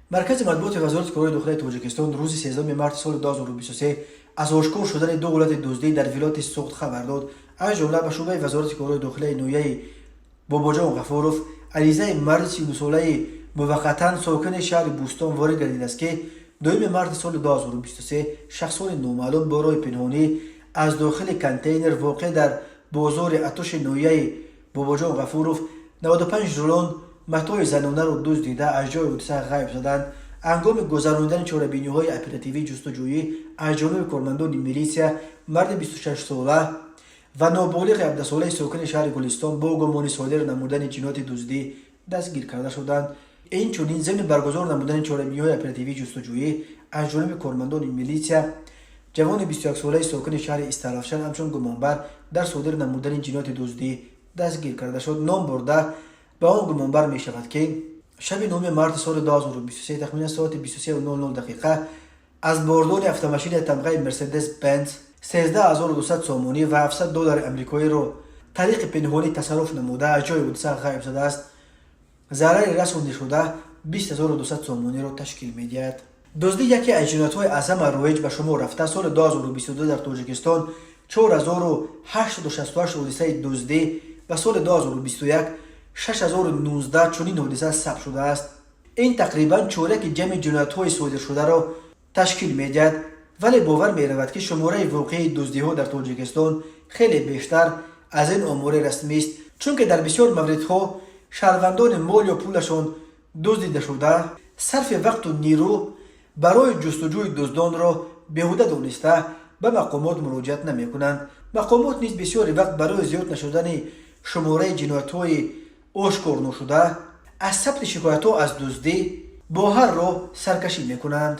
Маркази матбуоти Вазорати корҳои дохилаи Тоҷикистон рӯзи 13 марти соли 2023 аз ошкор шудани ду ҳолати дуздӣ дар вилояти Суғд хабар дод. Аз ҷумла, ба шӯъбаи Вазорати корҳои дохилаи ноҳияи Бобоҷон Ғафуров аризаи марди 32-солаи муваққатан сокини шаҳри Бӯстон ворид гардидааст, ки 2 марти соли 2023 шахсони номаълум бо роҳи пинҳонӣ аз дохили контейнер, воқеъ дар бозори Атуши ноҳияи Бобоҷон Ғафуров, 95 рулон матои занонаро дуздида, аз ҷои ҳодиса ғайб заданд. Ҳангоми гузаронидани чорабиниҳои оперативӣ ҷустуҷӯӣ аз ҷониби кормандони милитсия марди 26-сола ва ноболиғи 17-солаи сокини шаҳри Гулистон бо гумони содир намудани ҷинояти дуздӣ дастгир карда шуданд. Инчунин, зимни баргузор намудани чорабиниҳои оперативӣ ҷустуҷӯӣ аз ҷониби кормандони милитсия ҷавони 21-солаи сокини шаҳри Истаравшан ҳамчун гумонбар дар содир намудани ҷинояти дуздӣ дастгир карда шуд. Ном бурда ба он гумонбар мешавад, ки шаби 9 марти соли 2023 тахминан соати 23:00 дақиқа аз бордони автомашинаи тамғаи Мерседес Бенз 13 200 сомонӣ ва 700 доллари амрикоиро тариқи пинҳонӣ тасарруф намуда, аз ҷои ҳодиса ғайб задааст. Зарари расондашуда 20 200 сомониро ташкил медиҳад. Дуздӣ яке аз ҷиноятҳои аз ҳама роиҷ ба шумор рафта. Соли 2022 дар Тоҷикистон 4868 ҳодисаи дуздӣ ва соли 2021 6019 чунин ҳодиса сабт шудааст. Ин тақрибан чоряки ҷамъи ҷиноятҳои содиршударо ташкил медиҳад, вале бовар меравад, ки шумораи воқеии дуздиҳо дар Тоҷикистон хеле бештар аз ин омори расмист, чунки дар бисёр мавридҳо шаҳрвандони мол ё пулашон дуздидашуда сарфи вақту нирӯ барои ҷустуҷӯи дуздонро беҳуда дониста, ба мақомот муроҷиат намекунанд. Мақомот низ бисёри вақт барои зиёд нашудани шумораи ҷиноятҳои ошкор ношуда аз сабти шикоятҳо аз дуздӣ бо ҳар роҳ саркашӣ мекунанд.